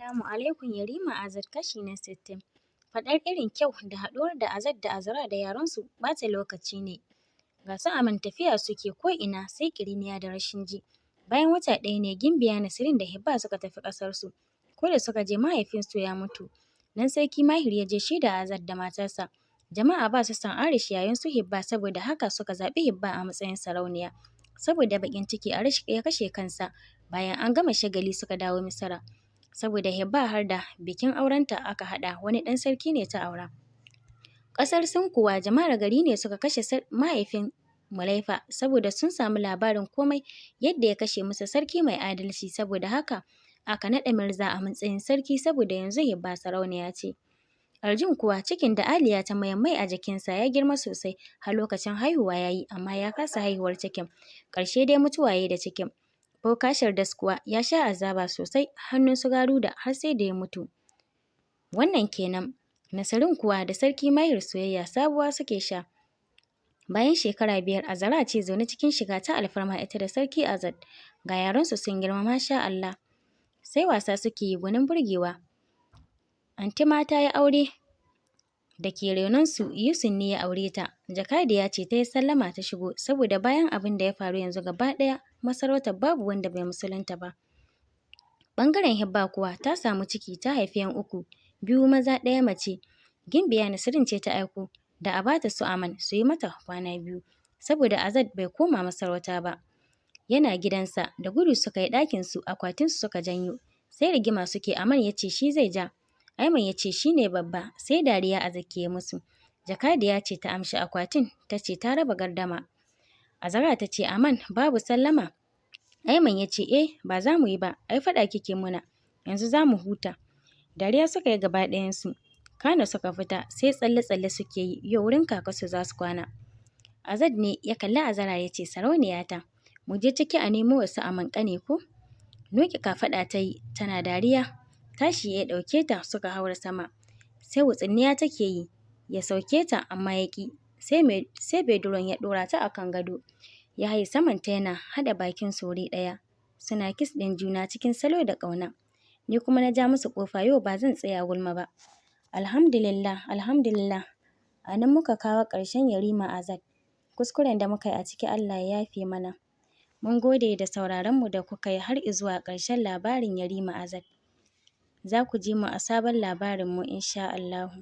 Assalamu alaikum. Yarima Azad, kashi na 60. Faɗar irin kyau da haɗuwar da Azad da Azra da yaransu ɓata lokaci ne. Ga su Aman tafiya suke ko ina sai ƙiriniya da rashin ji. Bayan wata ɗaya ne Gimbiya Nasirin da Hibba suka tafi ƙasarsu. Ko da suka je, mahaifinsu ya mutu. Nan Sarki Mahir ya je shi da Azad da matarsa. Jama'a ba su son Arish, yayan su Hibba, saboda haka suka zaɓi Hibba a matsayin sarauniya. Saboda baƙin ciki, Arish ya kashe kansa. Bayan an gama shagali suka dawo Misira. Saboda Hibba har da bikin aurenta aka haɗa, wani ɗan sarki ne ta aura. Ƙasar Sin kuwa, jama'ar gari ne suka kashe mahaifin Mulaifa saboda sun samu labarin komai, yadda ya kashe musu sarki mai adalci. Saboda haka aka naɗa Mirza a matsayin sarki, saboda yanzu Hibba sarauniya ce. Arjun kuwa, cikin da Aliya ta mayan mai a jikinsa ya girma sosai, har lokacin haihuwa ya yi, amma ya kasa haihuwar cikin. Ƙarshe dai mutuwa ya yi da cikin. Boka Shardas kuwa ya sha azaba sosai hannun su Garuda har sai da ya mutu. Wannan kenan. Nasarin kuwa da Sarki Mahir soyayya sabuwa suke sha. Bayan shekara 5, Azara ce zaune cikin shiga ta alfarma ita da Sarki Azad. Ga yaransu sun girma, masha Allah. Sai wasa suke yi gwanin burgewa. Anti ma ta yi aure da ke renonsu, Yusuf ne ya aure ta. Jakadiya ce ta yi sallama ta shigo, saboda bayan abin da ya faru yanzu gaba ɗaya masarautar babu wanda bai musulunta ba. Ɓangaren Hibba kuwa, ta samu ciki, ta haifi 'yan uku, biyu maza, ɗaya mace. Gimbiya Nasirin ce ta aiko da a bata su Aman su yi mata kwana 2, saboda Azad bai koma masarauta ba. Yana gidansa. Da gudu suka yi ɗakin su, akwatinsu suka janyo. Sai rigima suke, Aman ya ce shi zai ja. Aiman ya ce shi ne babba, sai dariya Azad ke musu. Jakadiya ce ta amshi akwatin, ta ce ta raba gardama. Azara ta ce, "Aman, babu sallama?" Aiman ya ce, "Eh, ba za mu yi ba, ai faɗa kike muna, yanzu za mu huta." Dariya suka yi gaba ɗayansu. Kana suka fita, sai tsalle-tsalle suke yi, yau wurin kakarsu za su kwana. Azad ne ya kalli Azara ya ce, "Sarauniyata, mu je ciki a nemo wasu Aman ƙane ko?" Noƙe kafaɗa ta yi tana dariya. Tashi ya ɗauke ta suka haura sama. Sai wutsinniya take yi, ya sauke ta amma ya ƙi. Sai bedroom ya ɗora ta akan gado. Ya haye samanta yana haɗa bakin su wuri ɗaya. Suna kiss ɗin juna cikin salo da ƙauna. Ni kuma na ja musu ƙofa, yau ba zan tsaya gulma ba. Alhamdulillah, alhamdulillah. A nan muka kawo ƙarshen Yarima Azad. Kuskuren da muka yi a ciki, Allah ya yafe mana. Mun gode da sauraron mu da kuka yi har izuwa ƙarshen labarin Yarima Azad. Za ku ji mu a sabon labarinmu, insha Allahu.